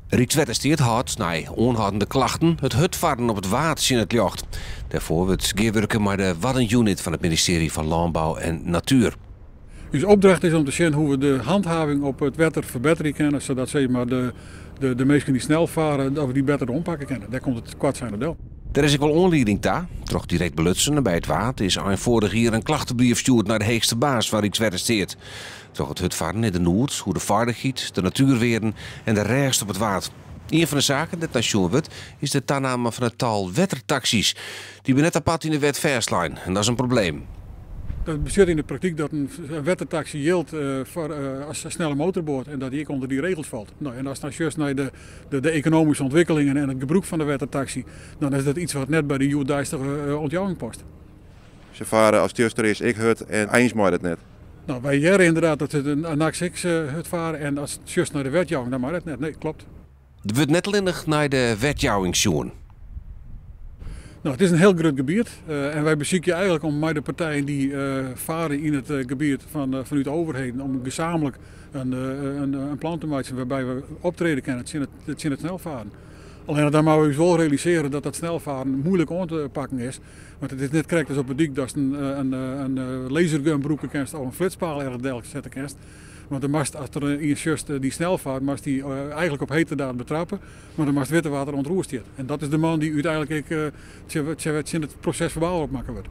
Rykswettersteat hâldt, nei oanhâldende klachten, it hurdfarren op it Waad tsjin it ljocht. Dêrfoar wurdt gearwurke mei de Waddenunit fan it ministearje fan Lânbou en Natuer. Us opdracht is om te sjen hoe't we de handhaving op it wetter ferbetterje kinne, sadat sis mar de, de, de minsken dy't snel farre, dat we dy better oanpakke kinne. Dêr komt it koartsein op del. Der is ek wol oanlieding ta. Troch direkt belutsenen by it Waad is ein foarich jier in klachtebrief stjoerd nei de heechste baas fan Rykswettersteat. Troch it hurdfarren is der noed oer de feilichheid, de natuerwearden en de rêst op it Waad. Ien fan de saken dêr't nei sjoen wurdt, is de taname fan it tal wettertaksys. Dy binne net apart yn de wet fêstlein en dat is in probleem. Dat betsjut yn de praktyk dat in wettertaksy jildt foar as snelle motorboat en dat dy ek ûnder dy regels falt. No, en ast dan sjochst nei de, de, ekonomyske ûntwikkelingen en it gebrûk fan de wettertaksy, dan is dat yts wat net by de hjoeddeistige ûntjouwing past. Se farre as it tsjuster is ek hurd en eins mei dat net. No, wy hearre ynderdaad dat se nachts ek hurd farre en ast sjochst nei de wetjouwing, dan mei dat net. Nee, klopt. Der wurdt net allinnich nei de wetjouwing sjoen. No, it is in hiel grut gebiet en wy besykje eigentlik om mei de partijen dy't farre yn it gebiet fan, fanút de overheden om gesamentlik in, in, plan te meitsjen wêrby't we optrede kinne tsjin it snelfaren. Allinnich dan moatte we ús wol realisearje dat dat snelfaren muoilik oan te pakken is. Want it is net krekt as op 'e dyk datst in, in, in lasergun brûke kinst of in flitspaal ergens delsette kinst. Want dan moatst, as der ien sjochst dy't snel fart, moatst dy eigentlik op heterdaad betrappe. Mar dan moatst witte wa't der oan it roer stiet. En dat is de man dy't úteinlik ek tsjin it proses-ferbaal opmakke wurdt.